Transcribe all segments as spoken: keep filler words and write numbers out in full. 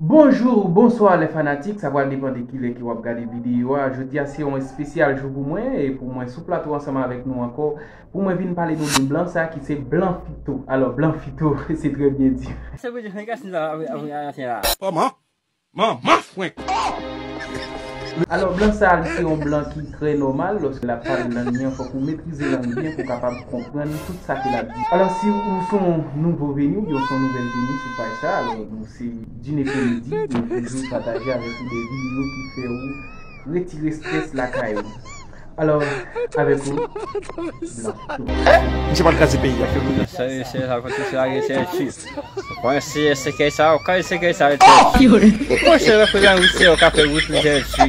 Bonjou, bonswa lè fanatik, sa pral depann de kilè ke w ap gade videyo a. Jodi a se yon espesyal jou pou mwen, e pou mwen sou plato ansanm avèk nou ankò, pou mwen vin pale nou de blan sa ki se blan fito. Alò, blan fito, se trè byen di. Se pou di fè gason la, avè, avè, avè, la. Kòman? Manman frenk! Alò, blan sa a, li se yon blan ki trè nòmal. Lòske l ap pale lang li an, fòk ou metrize lang li byen pou w kapab konprann tout sa ke l ap di. Alò, si ou se yon nouvo veni, oubyen ou se yon nouvèl veni sou paj sa, alò, nou se Djine Komedi, nou toujou pataje avèk ou de videyo ki fè ou retire estrès lakay ou. Alò, avèk ou, Blan Fito. Misye pral kraze peyi a. Sa, se sa, se sa, se sa, se sa. Bon, se, se ke sa, se ke sa, se sa. Bon, se le président Rousseau ka fè wout, se, se.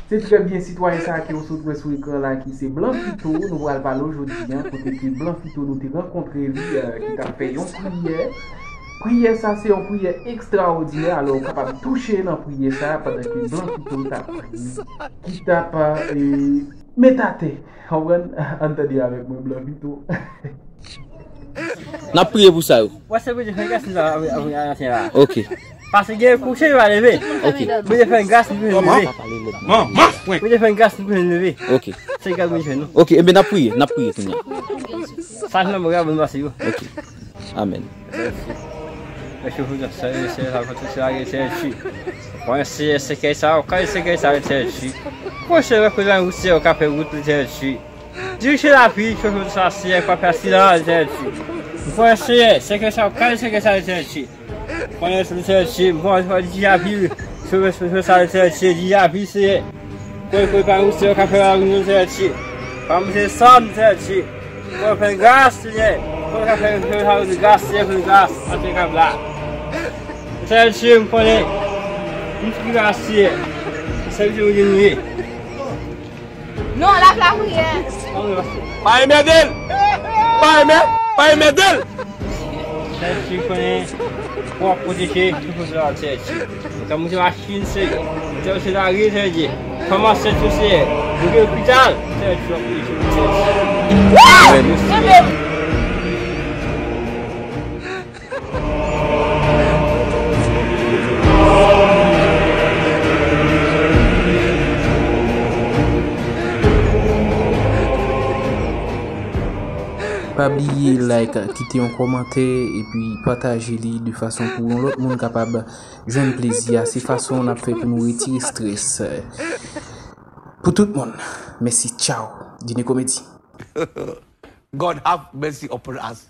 Se trè byen, sitwayen sa a ke w sot wè sou ekran la, ki se Blan Fito, nou pral pale w jodi a, kote ke Blan Fito nou te rankontre li, eh, ki t ap fè yon priyè. Priyè sa se yon priyè ekstraòdinè, alò ou kapab touche nan priyè sa pandan ke Blan Fito t ap priye, ki t ap, eh, met atè. Konprann? Ann tande avèk mwen, Blan Fito. N ap priye pou sa yo. Wè, se pou Dye fè gras nou a, a, a, a, a. Ok. Paske gen kouche yo a leve. Ok. Pou Dye fè gras nou pou leve. Manman frenk! Pou Dye fè gras nou pou leve. Ok. Se gras pou Dye fè nou. Ok, enben n ap priye, n ap priye kounye a. Sa se nan bra bon pase yo. Ok. Amèn. Mèsi pou sa, se, se, se, se, se, se. Mwen se, se ke sa, se ke sa, se, se. Mwen se reprezan ou se, ou ka fè wout, se, se. Dirije lavi, chofè sa, se, pa fè aksidan, se, se. Mwen se, se ke sa, se, se, se, se. Mwen se, se, se, mwen se, dirije lavi, chofè, chofè sa, se, se, dirije lavi, se. Kwen, kwen, pa ou se, ka fè la, nou, se, se. Pa mwen se, san, se, se. Kwen, fè gras, Senyè. Kwen, ka fè, fè, fè, gras, Senyè, fè gras. Mwen se, ka bla. Se, se, m konnen. M se, gras, Senyè. Se, se, ou di nou ye. Non, la, la, priyè. Pa enmède l! Pa enmè, pa enmède l! Sèl Dye konnen pou w ap pwoteje tout moun sa, Sèl Dye. Kan moun se machin, se, se, se lari, Sèl Dye. Kòman Sèl Dye, se, nou gen lopital, Sèl Dye, w ap pwoteje, Sèl Dye. Amèn. Pa bliye like, kite yon kòmantè, epi pataje li de fason pou yon lòt moun kapab jwenn plezi a. Se fason n ap fè pou nou retire estrès. Pou tout moun, mèsi, tchaw. Djine Komedi. God have mercy upon us.